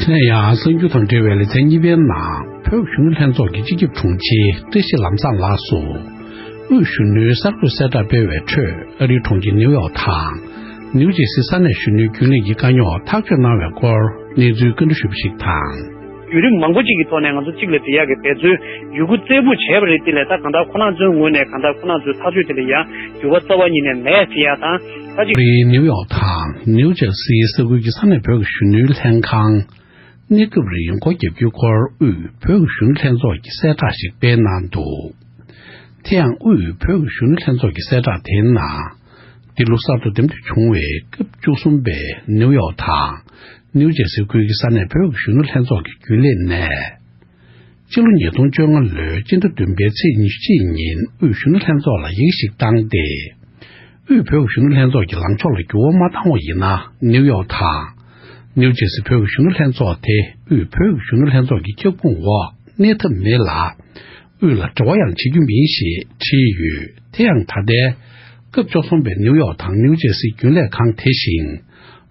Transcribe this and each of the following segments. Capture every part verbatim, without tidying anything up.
ཡང་གསར་འགྱུར་དང་འབྲེལ་བའི་ལེ་ཚན་གཉིས་པའི་ནང་བོད་ཀྱི་གཞོན་ནུ་ལྷན་ཚོགས་ཀྱི་སྤྱི་ཁྱབ་དྲུང་ཆེ་བཀྲ་ཤིས་ལམ་བཟང་ལགས་སུ། དབུས་གཞོན་ནུའི་གསར་འགོད་གསལ་བསྒྲགས་སྤེལ་བའི་ཁྲོད་ཨ་རིའི་གྲོང་ཁྱེར་ནིའུ་ཡོག་དང་ནིའུ་ཇེ་སི་ས་གནས་གཞོན་ནུའི་རྒྱུན་ལས་ཀྱི་དཀའ་རྙོག་ཐག་གཅོད་གནང་བའི་སྐོར་གནས་ཚུལ་བཀའ་འདྲི་ཞུས་པ་ཞིག་དང་། བརྒྱུད་རིམ་མང་པོ་ཅིག་གི་ཐོག་ནས་ང་ཚོ་གཅིག་ལ་སྦྲེལ་ཡག་གི་འབད་བརྩོན་ཡོད་རྒུ་རྩལ་སྤུ་བྱས་པ་རེད། དེ་ལས་ད་གང་ལྟར་ཁོ་རང་ཚོའི་ངོས་ནས་གང་ལྟར་ཁོ་རང་ཚོའི་ཐག་གཅོད་དེ་ལ་ཡང་འགྱུར་བ་རྩ་བ་ཉིད་ནས་མེད་ཟེར་ཡག་དང་། ད་ཅིག་རིའི་ནིའུ་ཡོག་དང་ནིའུ་ཇར་སིའི་ས་ཁུལ་གྱི་ས་གནས་བོད་ཀྱི་གཞོན་ནུའི་ལྷན་ཁང་། གནས་སྐབས་རིང་སྒོ་བརྒྱབ་རྒྱུའི་སྐོར་དབུས་བོད་ཀྱི་གཞོན་ནུ་ལྷན་ཚོགས་ཀྱིས་གསལ་བསྒྲགས་ཤིག་སྤེལ་གནང་འདུག་དེ་ཡང་དབུས་བོད་ཀྱི་གཞོན་ནུ་ལྷན་ཚོགས་ཀྱི་གསལ་བསྒྲགས་དེའི་ནང་། འདི་ལོ་གསར་དུ་འདེམས་ཐོན་བྱུང་བའི་སྐབས་བཅུ་གསུམ་པའི་ནིའུ་ཡོག་དང་ནིའུ་ཇར་སི་ཁུལ་གྱི་ས་གནས་བོད་ཀྱི་གཞོན་ནུ་ལྷན་ཚོགས་ཀྱི་རྒྱུན་ལས་ནས། སྤྱི་ལོ་ཉིས་སྟོང་བཅོ་ལྔ་ལོའི་སྤྱི་ཟླ་བདུན་པའི་ཚེས་ཉི་ཤུ་གཅིག་ཉིན་དབུས་གཞོན་ནུ་ལྷན་ཚོགས་ལ་ཡི་གེ་ཞིག་བཏང་སྟེ། དབུས་བོད་ཀྱི་གཞོན་ནུ་ལྷན་ཚོགས་ཀྱི་ལངས་ཕྱོགས་ལ་འགྱུར་བ་མ་བཏང་བ་ཡིན་ན། ནིའུ་ཡོག་དང་ནིའུ་ཇར་སི་བོད་ཀྱི་གཞོན་ནུ་ལྷན་ཚོགས་དེ་དབུས་བོད་ཀྱི་གཞོན་ནུ་ལྷན་ཚོགས་ཀྱི་ཁྱབ་ཁོངས་འོག་གནས་ཐབས་མེད་ལ། དབུས་ལ་འབྲེལ་བ་ཡང་བྱེད་རྒྱུ་མིན་ཞེས་བྲིས་ཡོད། དེ་ཡང་ད་ལྟའི་སྐབས་བཅུ་གསུམ་པའི་ནིའུ་ཡོག་དང་ནིའུ་ཇར་སིའི་རྒྱུན་ལས་ཁང་དེ་བཞིན།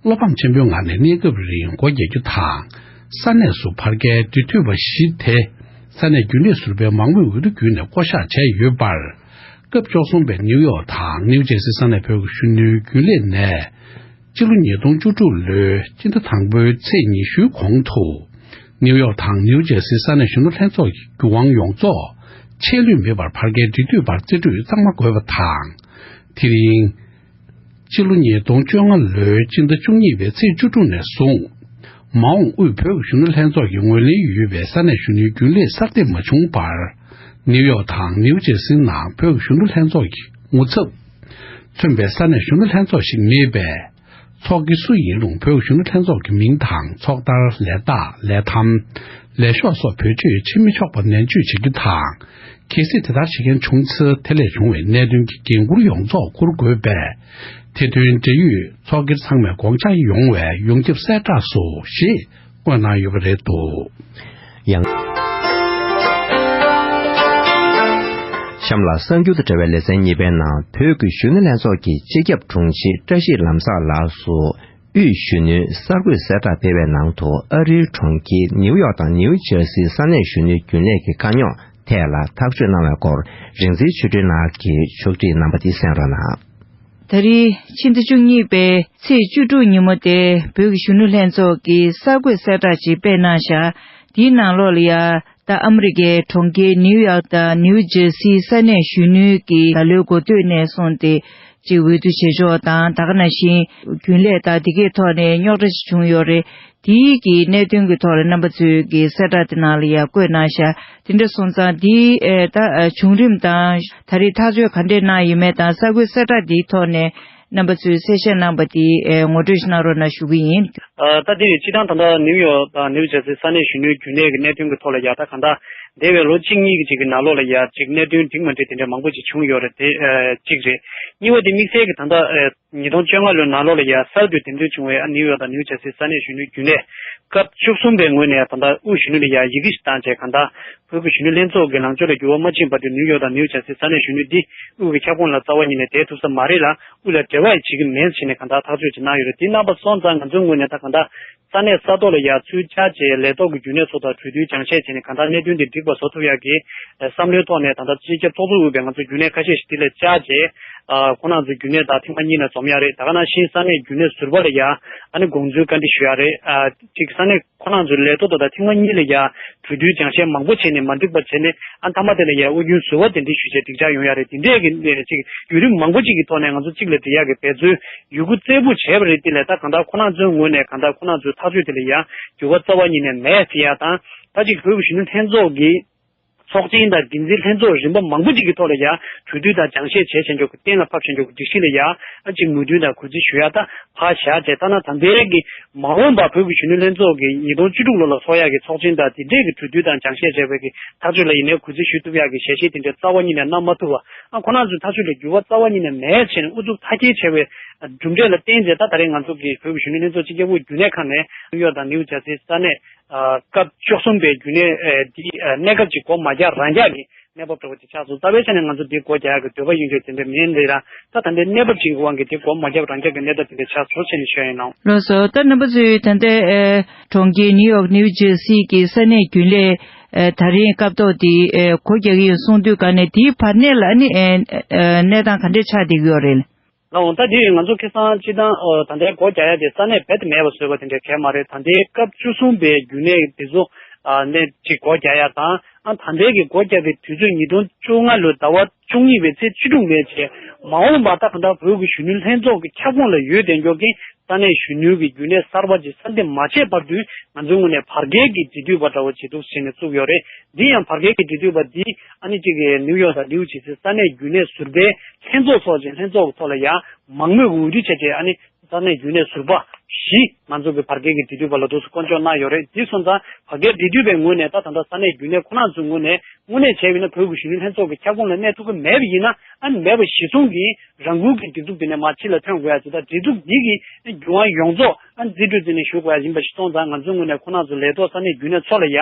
བློ་ཕམ་ཆེན་པོའི་ངང་ནས་གནས་སྐབས་རིང་སྒོ་རྒྱག་རྒྱུ་དང་། ས་གནས་སུ་ཕར་བརྒལ་འབྲེལ་མཐུད་པ་བཞི་དེ། ས་གནས་རྒྱུན་ལས་ཟུར་པའི་མང་མོས་འོས་བསྡུ་བརྒྱུད་ནས་བསྐོ་གཞག་བྱས་ཡོད་པར། སྐབས་བཅུ་གསུམ་པའི་ནིའུ་ཡོག་དང་ནིའུ་ཇར་སི་ས་གནས་བོད་ཀྱི་གཞོན་ནུའི་རྒྱུན་ལས་ནས། སྤྱི་ལོ་ཉིས་སྟོང་བཅུ་དྲུག་ལོའི་སྤྱི་ཟླ་དང་པོའི་ཚེས་ཉི་ཤུའི་གོང་དུ། ནིའུ་ཡོག་དང་ནིའུ་ཇར་སི་ས་གནས་གཞོན་ནུ་ལྷན་ཚོགས་ཀྱི་རྒྱུན་དབང་ཡོངས་རྫོགས་ཆད་ལུས་མེད་པར་ཕར་བརྒལ་འབྲེལ་མཐུད་པར་རྩིས་སྤྲོད་གཙང་མ་དགོས་པ་དང་། དེ་རིང་། སྤྱི་ལོ་ཉིས་སྟོང་བཅོ་ལྔ་ལོའི་སྤྱི་ཟླ་བཅུ་གཉིས་པའི་ཚེས་བཅུ་དྲུག་ནས་བཟུང་། མ་འོངས་དབུས་བོད་ཀྱི་གཞོན་ནུ་ལྷན་ཚོགས་ཀྱི་ངོས་ལེན་ཡོད་པའི་ས་གནས་གཞོན་ནུའི་རྒྱུན་ལས་གསར་འདེམས་མ་བྱུང་བར། ནིའུ་ཡོག་དང་ནིའུ་ཇར་སིའི་ནང་བོད་ཀྱི་གཞོན་ནུ་ལྷན་ཚོགས་ཀྱི་ངོ་ཚབ་མཚོན་པའི་ས་གནས་གཞོན་ནུ་ལྷན་ཚོགས་ཤིག་མེད་པས། ཚོགས་དགེ་སུ་ཡིན་རུང་བོད་ཀྱི་གཞོན་ནུ་ལྷན་ཚོགས་ཀྱི་མིང་དང་ཚོགས་དར་ལས་རྟགས་ལས་ཐམ། ལས་ཤོག་སོགས་བེད་སྤྱོད་བྱེད་མི་ཆོག་པ་ནན་བརྗོད་བྱེད་རྒྱུ་དང་། གལ་སྲིད་དེ་ལྟར་བྱེད་མཁན་བྱུང་ཚེ་དེ་ལས་བྱུང་བའི་གནད་དོན་གྱི་འགན་འཁུར་ཡོངས་རྫོགས་འཁུར་དགོས་པས། དེ་དོན་འབྲེལ་ཡོད་ཚོགས་སྒེར་ཚང་མས་དགོངས་འཆར་ཡོང་བའི་ཡོངས་ཁྱབ་གསལ་བསྒྲགས་སུ་ཞེས་བཀོད་གནང་ཡོད་པ་རེད་འདུག་ཡང་གཤམ་ལ་གསར་འགྱུར་དང་འབྲེལ་བའི་ལེ་ཚན་གཉིས་པའི་ནང་བོད་ཀྱི་གཞོན་ནུ་ལྷན་ཚོགས་ཀྱི་སྤྱི་ཁྱབ་དྲུང་ཆེ་བཀྲ་ཤིས་ལམ་བཟང་ལགས་སུ། དབུས་གཞོན་ནུའི་གསར་འགོད་གསལ་བསྒྲགས་སྤེལ་བའི་ནང་དུ་ཨ་རིའི་གྲོང་ཁྱེར་ནིའུ་ཡོག་དང་ནིའུ་ཇར་སིའི་ས་གནས་གཞོན་ནུའི་རྒྱུན་ལས་ཀྱི་དཀའ་རྙོག་ཐད་ལ་ཐག་གཅོད་གནང་བའི་སྐོར་རིག་འཛིན་ཆོས་སྒྲོན་ལགས་ཀྱིས་ཕྱོགས་སྒྲིག་གནང་པ་འདི་གསན་རོགས་གནང་། ད་རེས་ཕྱི་ཟླ་བཅུ་གཉིས་པའི་ཚེས་བཅུ་དྲུག་ཉིན་མོ་དེ་བོད་ཀྱི་གཞོན་ནུ་ལྷན་ཚོགས་ཀྱིས་གསར་འགོད་གསལ་བསྒྲགས་ཅིག་སྤེལ་གནང་བཞག་དེའི་ནང་ལོགས་ལ་ཡ། ད་ཨ་མི་རི་ཀའི་གྲོང་ཁྱེར་ནིའུ་ཡོག་དང་ནིའུ་ཇར་སིའི་ས་གནས་གཞོན་ནུའི་གི་ད་ལོའི་འགོ་སྟོད་ནས་བཟུང་སྟེ་ཅིག་འོས་བསྡུ་བྱེད་ཕྱོགས་དང་ད་ག་ནང་བཞིན་རྒྱུན་ལས་དང་དེ་གའི་ཐོག་ནས་རྙོག་དྲ་ཅིག་བྱུང་ཡོད་རེད། དེའི་གི་གནད་དོན་གྱི་ཐོག་ལ་རྣམ་པ་ཚོས་གི་གསལ་བསྒྲགས་དེ་ནང་ལ་ཡང་བཀོད་གནང་ཤག་དེ་འདྲ་སོང་ཙང་དེའི་ཨེ་ད་བྱུང་རིམ་དང་ད་རེས་ཐག་གཅོད་ག་འདྲས་གནང་ཡོད་མེད་དང་གསར་འགོད་གསལ་བསྒྲགས་དེའི་ཐོག་ནས། རྣམ་པ་ཚོས་གསལ་བཤད་གནང་པ་དེ་ཨེ་ངོ་སྤྲོད་ཞིག་གནང་རོགས་གནང་ཞུ་གི་ཡིན། ཨ་ད་དེ་རེད། སྤྱིར་བཏང་ད་ལྟ་ནིའུ་ཡོག་དང་ནིའུ་ཇར་སི་ས་གནས་གཞོན་ནུའི་རྒྱུན་ལས་ཀྱི་གནད་དོན་གྱི་ཐོག་ལ་ཡ་ད་གང་ལྟར་འདས་པའི་ལོ་གཅིག་གཉིས་ཀྱི་ཅིག་གི་ནང་ལོགས་ལ་ཡ་ཅིག་གནད་དོན་འགྲིག་མ་འགྲིག་དེ་འདྲ་མང་པོ་ཅིག་བྱུང་ཡོད་རེད། དེ་ཨ་གཅིག་རེད། གཉིས་པ་དེ་དམིགས་བསལ་གྱི་ད་ལྟ་ཨ་ཉིས་སྟོང་བཅོ་ལྔ་ལོའི་ནང་ལོགས་ལ་ཡ་གསར་དུ་འདེམས་ཐོན་བྱུང་བའི་ཨ་ནིའུ་ཡོག་དང་ནིའུ་ཇར་སི་ས་གནས་གཞོན་ནུའི་རྒྱུན་ལས་སྐབས་བཅུ་གསུམ་པའི་ངོས་ནས་ད་ལྟ་དབུས་གཞོན་ནུ་ལ་ཡ་ཡི་གེ་ཞིག་བཏང་བྱས་གང་ལྟར་བོད་ཀྱི་གཞོན་ནུ་ལྷན་ཚོགས་ཀྱི་ལངས་ཕྱོགས་ལ་འགྱུར་བ་མ་ཕྱིན་བར་དུ་ནིའུ་ཡོག་དང་ནིའུ་ཇར་སི་ས་གནས་གཞོན་ནུ་འདི་དབུས་ཀྱི་ཁྱབ་ཁོངས་ལ་རྩ་བ་ཉིད་ནས་བསྡད་ཐུབ་ས་མ་རེད་ལ། དབུས་ལ་འབྲེལ་བ་ཡང་བྱེད་ཀྱི་མེད་ཟེར་ནས་གང་ལྟར་ཐག་གཅོད་ཅིག་གནང་ཡོད་རེད། དེ་གནང་པ་སོང་ཙང་ང་ཚོའི་ངོས་ནས་ད་གང་ལྟར་ས་གནས་ས་ཐོག་ལ་ཡ་ཚུར་བཅར་བྱས་ལས་ཐོག་གི་རྒྱུན་ལས་ཚོ་དང་གྲོས་བསྡུར་སྦྱང་བཤད་བྱས་ནས་གང་ལྟར་གནད་དོན་དེ་འགྲིག་པ་བཟོ་ཐུབ་ཡག་གི་བསམ་བློའི་ཐོག་ནས་ད་ལྟ་སྤྱི་ཁྱབ་ཚོགས་གཙོ་དབུས་པའི་ང་ཚོ་རྒྱུན་ལས་ཁ་ཤས་ཤིག་དེ་ལ་བཅར་བྱས་ཁོ་རང་ཚོ་རྒྱུན་ལས་དང་ཐེངས་མ་གཉིས་ནས་འཛོམས་ཡག་རེད། ད་ག་ནང་བཞིན་ས་གནས་རྒྱུན་ལས་ཟུར་པ་ལ་ཡ་ཨ་ནི་དགོངས་ཚུལ་བཀའ་འདྲི་ཞུ་ཡག་རེད། ཅིག་ས་གནས་ཁོ་རང་ཚོའི་ལས་ཐོག་ཏུ་ད་ཐེངས་མ་གཉིས་ལ་ཡ་གྲོས་བསྡུར་སྦྱང་བཤད་མང་པོ་བྱས་ནས་མ་འགྲིག་པ་བྱས་ནས་ཨ་མཐའ་མ་དེ་ལ་ཡ་དབུས་རྒྱུན་ཟུར་པ་དེ་འདྲ་ཞུ་བྱས་འགྲིག་ཆགས་ཡོང་ཡག་རེད། དེ་འདྲས་ཀྱི་ཅིག་བརྒྱུད་རིམ་མང་པོ་ཅིག་གི་ཐོག་ནས་ང་ཚོ་གཅིག་ལ་སྒྲིལ་ཡག་གི་འབད་བརྩོན་ཡོད་རྒུ་རྩལ་སྤུ་བྱས་པ་རེད། དེ་ལས་ད་གང་ལྟར་ཁོ་རང་ཚོའི་ངོས་ནས་གང་ལྟར་ཁོ་རང་ཚོའི་ཐག་གཅོད་དེ་ལ་ཡ་འགྱུར་བ་རྩ་བ་ཉིད་ནས་མེད་ཟེར་ཡག་དང་ད་ཅིག་བོད་ཀྱི་གཞོན་ནུ་ལྷན་ཚོགས་ཀྱི་ཚོགས་ཆེན་དང་འགན་འཛིན་ལྷན་ཚོགས་རིམ་པ་མང་པོ་ཅིག་གི་ཐོག་ལ་ཡ་གྲོས་བསྡུར་དང་སྦྱང་བཤད་བྱས་བྱས་འཇོག་གི་གཏན་ལ་ཕབ་བྱས་འཇོག་གི་སྒྲིག་གཞི་ལ་ཡ་ཨ་ཅིག་མོས་མཐུན་དང་གུས་བརྩི་ཞུ་ཡ་ད་ཕར་བཞག་བྱས་ད་ན་ད་ལྟའི་གི་མ་འོངས་པ་བོད་ཀྱི་གཞོན་ནུ་ལྷན་ཚོགས་ཀྱི་ཉིས་སྟོང་བཅུ་དྲུག་ལོ་ལ་ཚོགས་ཡག་གི་ཚོགས་ཆེན་དང་དེ་འདྲས་ཀྱི་གྲོས་བསྡུར་དང་སྦྱང་བཤད་བྱས་པའི་གི་ཐག་གཅོད་ལ་ཡིན་ནའི་གུས་བརྩི་ཞུ་ཐུབ་ཡག་གི་ཞལ་བཞེས་དེ་འདྲས་རྩ་བ་ཉིད་ནས་གནང་མ་ཐུབ་པ་ཨ་ཁོ་རང་ཚོའི་ཐག་གཅོད་ལ་འགྱུར་བ་རྩ་བ་ཉིད་ནས་མེད་བྱས་ནས་ཨུ་ཚུགས་མཐའ་སྐྱེལ་བྱས་པའི་གྲུབ་འབྲས་ལ་བརྟེན་བྱས་ད་ད་རེས་ང་ཚོ་གི་བོད་ཀྱི་གཞོན་ནུ་ལྷན་ཚོགས་སྤྱི་ཁྱབ་དབུས་རྒྱུན་ལས་ཁང་ནས་ནིའུ་ཡོག་དང་ནིའུ་ཇར་སི་ས་གནས་སྐབས་བཅུ་གསུམ་པའི་རྒྱུན་ལས་འདི་གནས་སྐབས་ཀྱི་སྒོ་མ་རྒྱག་རང་རྒྱག་གི་ གནས་བབ་འདྲ་བོ་ཅིག་ཆགས་སོང་། རྩ་བའི་ཆ་ནས་ང་ཚོ་འདི་སྒོ་རྒྱག་ཡག་གི་འདོད་པ་ཡོད་མཁན་དེ་འདྲ་མིན་ལས་ར། ད་ད་ལྟའི་གནས་བབ་ཅིག་གི་དབང་གིས་དེ་སྒོ་མ་བརྒྱབ་རང་རྒྱག་གི་གནས་སྟངས་དེ་འདྲ་ཆགས་སོང་ཟེར་ནས་ཞུ་ཡ་ཡིན་ནོ། ལགས་སོ། ད་རྣམ་པ་ཚོས་ད་ལྟའི་ཨེ་གྲོང་ཁྱེར་ནིའུ་ཡོག་ནིའུ་ཇར་སི་གི་ས་གནས་རྒྱུན་ལས་ཨེ་དེ་རིང་སྐབས་ཐོག་དེ་ཨེ་སྒོ་རྒྱག་གི་ཡོད་གསུངས་དུས་ག་ནས་དེའི་བར་གནས་ལ་ཨ་ནི་ཨེ་ཨེ་གནས་སྟངས་ག་འདྲས་ཆགས་བསྡད་ཀྱི་ཡོད་རེད། ལགས་འོང་། ད་དེ་ང་ཚོ་ཁེ་སང་སྤྱི་བཏང་ཨ་ད་ལྟའི་སྒོ་རྒྱག་ཡ་དེ་ས་གནས་རྦད་དེ་མེད་པ་བཟོས་པ་དེ་འདྲ་གང་ཡང་མ་རེད། ད་ལྟའི་སྐབས་བཅུ་གསུམ་པའི་རྒྱུན་ལས་དེ་ཚོ་ཨ་ནས་ཅིག་སྒོ་རྒྱག་ཡ་དང་། ཨ་ད་ལྟའི་གི་སྒོ་རྒྱག་པའི་དུས་ཚོད་ཉིས་སྟོང་བཅོ་ལྔ་ལོའི་ཟླ་བ་བཅུ་གཉིས་པའི་ཚེས་བཅུ་དྲུག་ནས་བྱས། མ་འོངས་པར་ད་གང་ལྟར་བོད་ཀྱི་གཞོན་ནུ་ལྷན་ཚོགས་ཀྱི་ཁྱབ་ཁོངས་ལ་ཡོད་བསྡད་མཁན་གྱི་ས་གནས་གཞོན་ནུའི་གི་རྒྱུན་ལས་གསར་པ་ཅིག་གསར་འདེམས་མ་བྱས་བར་དུ་ང་ཚོའི་ངོས་ནས་བར་བརྒལ་གྱི་འབྲེལ་མཐུད་པ་འདྲ་བོ་བྱེད་འདུག་ཟེར་ནས་བཙུགས་ཡོད་རེད། འདི་ཡང་བར་བརྒལ་གྱི་འབྲེལ་མཐུད་པ་འདི་ཨ་ནི་གཅིག་གི་ནིའུ་ཡོག་དང་ནིའུ་ཇར་སི་ས་གནས་རྒྱུན་ལས་ཟུར་པའི་ལྷན་ཚོགས་ཚོགས་ཅིང་ལྷན་ཚོགས་ཀྱི་ཐོག་ལ་ཡང་མང་མོས་ཀྱི་འོས་བསྡུ་བྱས་རྗེས་ཨ་ནི་ས་གནས་རྒྱུན་ལས་ཟུར་པ་བཞི་ང་ཚོ་གི་བར་བརྒལ་གྱི་འབྲེལ་མཐུད་པ་ལ་འདུག་སེ་བསྐོ་འཇོག་གནང་ཡོད་རེད། འདི་སོང་ཙང་བར་བརྒལ་འབྲེལ་མཐུད་པའི་ངོས་ནས་ད་ད་ལྟ་ས་གནས་རྒྱུན་ལས་ཁོ་རང་ཚོའི་ངོས་ནས་དངོས་གནས་བྱས་པ་ཡིན་ན་བོད་ཀྱི་གཞོན་ནུ་ལྷན་ཚོགས་ཀྱི་ཁྱབ་ཁོངས་ལ་གནས་ཐུབ་ཀྱི་མེད་པ་ཡིན་ན། ཨ་ནི་མེད་པ་གཞིར་བཟུང་གིས་རང་འགུལ་གྱིས་སྒྲིག་འཛུགས་འདི་ནས་མར་ཕྱི་ལ་ཐོན་དགོས་ཡ་ཅིག་དང་། སྒྲིག་འཛུགས་འདི་གི་རྒྱུན་དབང་ཡོངས་རྫོགས་ཨ་ནི་རྩིས་སྤྲོད་འདི་ནས་ཞུ་དགོས་ཡ་ཡིན་པ་ཞིག་སོང་ཙང་། ང་ཚོའི་ངོས་ནས་ཁོ་རང་ཚོ་ལས་ཐོག་ས་གནས་རྒྱུན་ལས་ཚོ་ལ་ཡ་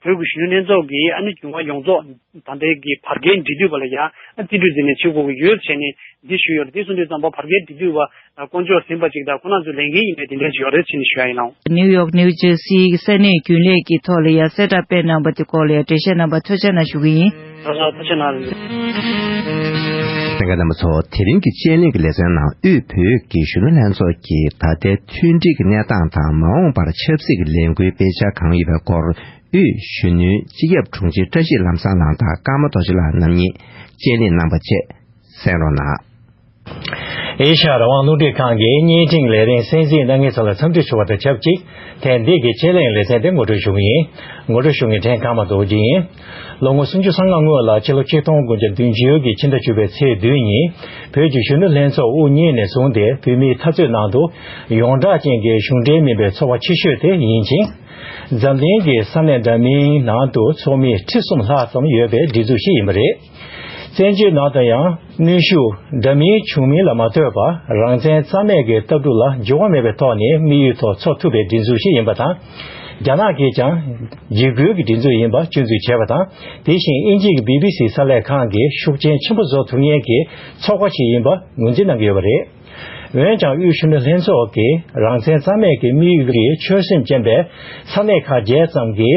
བོད་ཀྱི་གཞོན་ནུ་ལྷན་ཚོགས་ཀྱི་ཨ་ནི་རྒྱུན་དབང་ཡོངས་རྫོགས་ད་ལྟའི་གི་བར་བརྒལ་འབྲེལ་མཐུད་པ་ལ་ཡ་ཨ་རྩིས་སྤྲོད་འདི་ནས་བྱེད་དགོས་ཀྱི་ཡོད་ཟེར་ནས་འདི་ཞུས་ཡོད་རེད། འདི་སོང་དུས་ཙམ་པ་བར་བརྒལ་འབྲེལ་མཐུད་པ་བསྐོ་འཇོག་ཟིན་པ་ཅིག་དང་། ཁོ་རང་ཚོའི་ལས་འགན་ཡིན་ནའི་དེ་འདྲ་ཞིག་ཡོད་རེད་ཟེར་ནས་ཞུ་ཡ་ཡིན་ལགས། ནིའུ་ཡོག་ནིའུ་ཇར་སིའི་ས་གནས་རྒྱུན་ལས་ཀྱི་ཐོག་ལ་ཡ་གསལ་བསྒྲགས་སྤེལ་གནང་བ་དེ་སྐོར་ལ་ཡ་འགྲེལ་བཤད་གནང་བ་ཐུགས་རྗེ་གནང་ཞུ་གི་ཡིན། ལགས་སོ། ཐུགས་རྗེ་གནང་། གསན་མཁན་རྣམ་པ་ཚོ། དེ་རིང་གི་དཔྱད་གླེང་གི་ལེ་ཚན་ནང་དབུས་བོད་ཀྱི་གཞོན་ནུ་ལྷན་ཚོགས་ཀྱི་ད་ལྟའི་མཐུན་སྒྲིལ་གྱི་གནས་སྟངས་དང་། མ་འོངས་པར་ཆབ་སྲིད་ཀྱི་ལས་འགུལ་སྤེལ་འཆར་གང་ཡོད་པའི་སྐོར། དབུས་གཞོན་ནུའི་སྤྱི་ཁྱབ་དྲུང་ཆེ་བཀྲ་ཤིས་ལམ་བཟང་ལགས་དང་ཀརྨ་རྡོ་རྗེ་ལགས་རྣམ་གཉིས་དཔྱད་གླེང་གནང་བ་བཅས་གསན་རོགས་གནང་། ཨེ་ཤ་ཡ་རང་དབང་རླུང་འཕྲིན་ཁང་གི་བརྙན་འཕྲིན་ལས་རིམ་གསན་གཟིགས་གནང་མཁན་ཚོ་ལ་འཚམས་འདྲི་ཞུ་བ་དང་ཆབས་ཅིག་དེང་འདི་གི་དཔྱད་གླེང་ལེ་ཚན་དེ་ངོ་སྤྲོད་ཞུ་གི་ཡིན། ངོ་སྤྲོད་ཞུ་མཁན་བྲན་ཀརྨ་རྡོ་རྗེ་ཡིན། ལོ་ངོ་སུམ་ཅུ་སོ་ལྔ་སྔོན་ལ་ཕྱི་ལོ་ཆིག་སྟོང་དགུ་བརྒྱ་བདུན་ཅུ་གི་ཕྱི་ཟླ་བཅུ་པའི་ཚེས་བདུན་ཉིན་བོད་ཀྱི་གཞོན་ནུ་ལྷན་ཚོགས་དབུ་བརྙེས་ནས་བཟུང་སྟེ་བོད་མིའི་འཐབ་རྩོད་ནང་དུ་ཡོངས་གྲགས་ཅན་གྱི་གཞུང་འབྲེལ་མིན་པའི་ཚོགས་པ་ཆེ་ཤོས་དེ་ཡིན་ཅིང་། འཛམ་གླིང་གི་ས་གནས་འདྲ་མིན་ནང་དུ་ཚོགས་མི་ཁྲི་གསུམ་ལྷག་ཙམ་ཡོད་པའི་སྒྲིག་འཛུགས་ཤིག་ཡིན་པ་རེད། བཙན་བྱོལ་ནང་དུ་ཡང་གནོན་ཤུགས་འདྲ་མིན་བྱུང་མིན་ལ་མ་ལྟོས་པར་རང་བཙན་རྩ་མེད་ཀྱི་ལྟ་གྲུབ་ལ་འགྱུར་བ་མེད་པའི་ཐོག་ནས་དམིགས་ཡུལ་ཐོག་འཚོ་ཐུབ་པའི་སྒྲིག་འཛུགས་ཤིག་ཡིན་པ་དང་། རྒྱ་ནག་གིས་ཀྱང་འཇིགས་སྐུལ་གྱི་སྒྲིག་འཛུགས་ཡིན་པ་སྐྱོན་འཛུགས་བྱས་པ་དང་། དེ་བཞིན་དབྱིན་ཇི་གི་བྷི་བྷི་སི་གསར་ལས་ཁང་གིས་ཤུགས་རྐྱེན་ཆེན་པོ་བཟོ་ཐུབ་མཁན་གྱི་ཚོགས་པ་ཞིག་ཡིན་པ་ངོས་འཛིན་གནང་གི་ཡོད་པ་རེད། འོན་ཀྱང་དབུས་གཞོན་ནུ་ལྷན་ཚོགས་ཀྱིས་རང་བཙན་རྩ་མེད་ཀྱི་དམིགས་ཡུལ་གྱི་ཆོད་སེམས་ཅན་པའི་ས་གནས་ཁག་བརྒྱད་ཙམ་གྱི་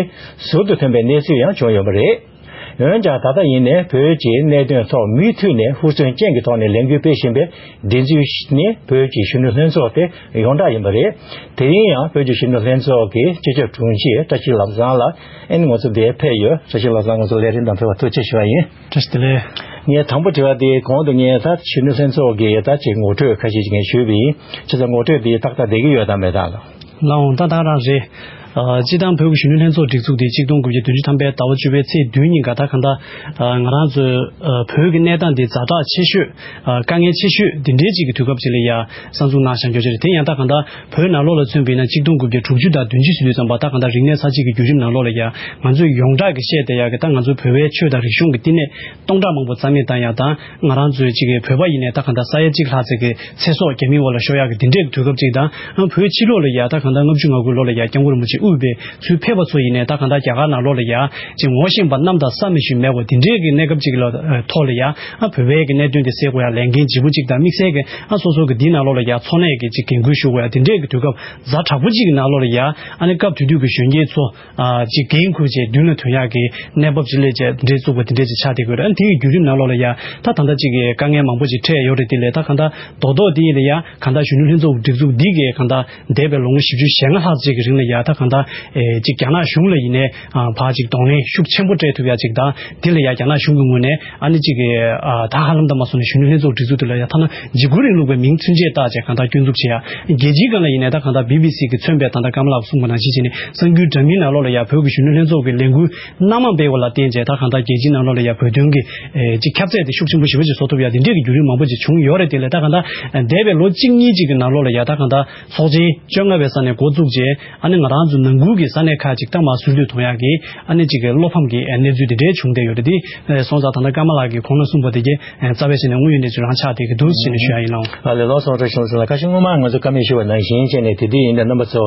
ཟུར་དུ་ཐོན་པའི་གནས་ཚུལ་ཡང་བྱུང་ཡོད་པ་རེད། འོན་ཀྱང་ད་ལྟ་ཡིན་ནའི་བོད་ཀྱི་གནད་དོན་ཐོག་མུ་མཐུད་ནས་ཧུར་བརྩོན་ཅན་གྱི་ཐོག་ནས་ལས་འགུལ་སྤེལ་བཞིན་པའི་སྒྲིག་འཛུགས་ནི་བོད་ཀྱི་གཞོན་ནུ་ལྷན་ཚོགས་དེ་ཡོངས་གྲགས་ཡིན་པ་རེད། དེ་རིང་ཡང་བོད་ཀྱི་གཞོན་ནུ་ལྷན་ཚོགས་ཀྱི་སྤྱི་ཁྱབ་དྲུང་ཆེ་བཀྲ་ཤིས་ལམ་བཟང་ལགས་ཨ་ནི་ང་ཚོ་འདིར་ཕེབས་ཡོད། བཀྲ་ཤིས་ལམ་བཟང་ང་ཚོ་ལས་རིམ་དང་ཕེབས་པར་ཐུགས་རྗེ་ཆེ་ཞུ་བ་ཡིན། བཀྲ་ཤིས་བདེ་ལེགས། ངས་དང་པོ་དྲི་བ་དེ་གོང་དུ་ངས་ད་གཞོན་ནུ་ལྷན་ཚོགས་ཀྱི་ད་ཅིག་ངོ་སྤྲོད་ཁ་ཤས་ཅིག་ངས་ཞུས་པ་ཡིན། བྱས་ཙང་ངོ་སྤྲོད་དེ་ཏག་ཏག་བསྡད་ཀྱི་ཡོད་དམ་མེད་དམ་ལགས། ལགས་འོང་། ད་ད་རང་རེད། ཨ་སྤྱིར་བཏང་བོད་ཀྱི་གཞོན་ནུ་ལྷན་ཚོགས་སྒྲིག་འཛུགས་དེ་ཆིག་སྟོང་དགུ་བརྒྱ་བདུན་ཅུ་ཐམ་པའི་ཟླ་བ་བཅུ་པའི་ཚེས་བདུན་ཉིན་ཀ་ད་གང་ལྟར་ཨ་ང་རང་ཚོའི་ཨ་བོད་ཀྱི་གནས་སྟངས་འདི་ཛ་དྲག་ཆེ་ཤོས་ཨ་དཀའ་ངལ་ཆེ་ཤོས་འདི་འདྲའི་ཅིག་གི་དུས་སྐབས་ཅིག་ལ་ཡ་གསར་འཛུགས་གནང་བཞག་རྒྱུ་ཅིག་རེད། དེ་ཡང་ད་གང་ལྟར་བོད་ནང་ལོགས་ལ་མཚོན་པ་ཡིན་ན་ཆིག་སྟོང་དགུ་བརྒྱ་དྲུག་ཅུ་དང་བདུན་ཅུ་ཟེར་དུས་ཙམ་པ་ད་གང་ལྟར་རིག་གནས་གསར་བརྗེ་གི་བརྒྱུད་རིམ་ནང་ལོགས་ལ་ཡ་ང་ཚོས་ཡོངས་གྲགས་ཀྱི་བཤད་བསྡད་ཡག་གི་ད་ང་ཚོའི་བོད་པའི་ཆོས་དང་རིག་གཞུང་གི་བསྟི་གནས་སྟོང་ཕྲག་མང་པོ་རྩ་མེད་བཏང་ཡག་དང་། ང་རང་ཚོའི་ཅིག་གི་བོད་པ་ཡིན་ནའི་ད་གང་ལྟར་ས་ཡ་གཅིག་ལྷག་ཙམ་གྱི་ཚེ་སྲོག་རྒྱ་མིའི་འོག་ལ་ཤོར་ཡག་གི་འདི་འདྲའི་གི་དུས་སྐབས་ཅིག་དང་། བོད་ཕྱི་ལོགས་ལ་ཡ་ད་གང་ལྟར་ལྔ་བཅུ་ང་དགུ་ལོ་ལ་ཡ་སྐྱབས་མགོན་རིན་པོ་ཆེ་དབུས་པའི་ཚུར་ཕེབས་པ་ཚོ་ཡིན་ནའི་ད་གང་ལྟར་རྒྱ་གར་ནང་ལོགས་ལ་ཡ་ཅིག་ངོ་ཤེས་པ་གནམ་དང་ས་མི་ཤེས་མེད་པ་འདི་འདྲའི་གི་གནས་སྐབས་ཅིག་ལ་ཐོག་ལ་ཡ་ཨ་བོད་པའི་གི་གནད་དོན་དེ་སེལ་དགོས་ཡ་ལས་འགན་ལྗིད་པོ་ཅིག་དང་། དམིགས་བསལ་གི་ཨ་སོ་སོ་གི་འདི་ནང་ལོགས་ལ་ཡ་འཚོ་གནས་གི་ཅིག་འགན་ཁུར་ཞུ་དགོས་ཡ་འདི་འདྲའི་གི་དུས་སྐབས་ཛ་དྲག་པོ་ཅིག་གི་ནང་ལོགས་ལ་ཡ་ཨ་ནི་སྐབས་དེ་དུས་གི་གཞོན་སྐྱེས་ཚོ། ཨ་ཅིག་འགན་འཁུར་བྱས་མདུན་ལ་ཐོན་ཡག་གི་གནས་བབ་ཅིག་སླེབས་བྱས་འདི་འདྲའི་བཙུགས་པ་འདི་འདྲའི་ཅིག་ཆགས་བསྡད་ཡོད་རེད། ཨ་ནི་དེ་ཡི་བརྒྱུད་རིམ་ནང་ལོགས་ལ་ཡ་ད་ད་ལྟ་ཅིག་གི་དཀའ་ངལ་མང་པོ་ཅིག་འཕྲད་ཡོད་རེད། དེ་ལས་ད་གང་ལྟར་རྡོག་རྡོག་འདི་ཡིན་ལ་ཡ་གང་ལྟར་གཞོན་ནུ་ལྷན་ཚོགས་སྒྲིག་འཛུགས་འདི་གི་གང་ལྟར་འདས་པའི་ལོ་ངོ་བཞི་བཅུ་ཞེ་ལྔ་ལྷག་ཅིག་གི་རིང་ལ་ཡ་ད་གང་ལྟར་ཨེ་ཅིག་རྒྱ་ནག་གཞུང་ལ་ཡིན་ནའི་ཨ་ཕར་ཅིག་གདོང་ལེན་ཤུགས་ཆེན་པོ་སྤྲད་ཐུབ་ཡ་ཅིག་དང་། དེ་ལ་ཡ་རྒྱ་ནག་གཞུང་གི་ངོས་ནས་ཨ་ནི་ཅིག་གི་ཨ་ད་ཧ་ལམ་ད་མ་སོང་ནས་གཞོན་ནུ་ལྷན་ཚོགས་སྒྲིག་འཛུགས་དེ་ལ་ཡ་ཐ་ན་འཇིགས་སྐུལ་རིང་ལུགས་པའི་མིང་མཚོན་ཆས་བཏགས་བྱས་གང་ལྟར་སྐྱོན་འཛུགས་བྱེད་ཡ། རྒྱལ་སྤྱིའི་སྒང་ལ་ཡིན་ནའི་ད་གང་ལྟར་བི་བི་སི་གིས་མཚོན་པའི་ད་ལྟ་ཀརྨ་ལགས་གསུངས་པ་ནང་བཞིན་བྱས་ནས་གསར་འགྱུར་འདྲ་མིན་ནང་ལོགས་ལ་ཡ་བོད་ཀྱི་གཞོན་ནུ་ལྷན་ཚོགས་ཀྱི་ལས་འགུལ་སྣ་མང་སྤེལ་བ་ལ་བརྟེན་བྱས་ད་གང་ལྟར་རྒྱལ་སྤྱིའི་ནང་ལོགས་ལ་ཡ་བོད་དོན་གྱི་ཨེ་ཅིག་ཁྱབ་ཚད་དེ་ཤུགས་ཆེན་པོ་ཞེ་པོ་ཅིག་བཟོ་ཐུབ་ཡ་དེ་འདྲས་ཀྱི་བརྒྱུད་རིམ་མང་པོ་ཅིག་བྱུང་ཡོད་རེད། དེ་ལས་ད་གང་ལྟར་འདས་པའི་ལོ་གཅིག་གཉིས་ཅིག་གི་ནང་ལོགས་ལ་ཡ་ད་གང་ལྟར་ཚོགས་ཆེན་བཅོ་ལྔ་པའི་ས་ནས་འགོ་བཙུགས་བྱས་ཨ་ནི་ང་རང་ཚོ་ ནང་ཁུལ་གྱི་ས་གནས་ཁག་ཅིག་ད་མར་ཟུར་དུ་གཏོང་ཡག་གི་ཨ་ནི་ཅིག་གི་བློ་ཕམ་གྱི་གནས་ཚུལ་དེ་འདྲའི་བྱུང་བསྡད་ཡོད་རེད། དེ་སོང་ཙང་ད་ལྟ་ཀརྨ་ལགས་ཀྱིས་གོང་ལ་གསུངས་པ་དེ་གའི་རྩ་བའི་ཆ་ནས་དངོས་ཡོད་གནས་ཚུལ་རང་ཆགས་བསྡད་ཀྱི་འདུག་ཟེར་ནས་ཞུ་ཡ་ཡིན་ལགས། ཨ་ལས། ལགས་སོ། བཀྲ་ཤིས་ལྷུན་གྲུབ་ལགས། ཁ་ཤས་སྔོན་མ་ང་ཚོ་བཀའ་མོལ་ཞུས་པ་ནང་བཞིན་བྱས་ནས་དེ་དུས་ཡིན་ན་རྣམ་པ་ཚོ་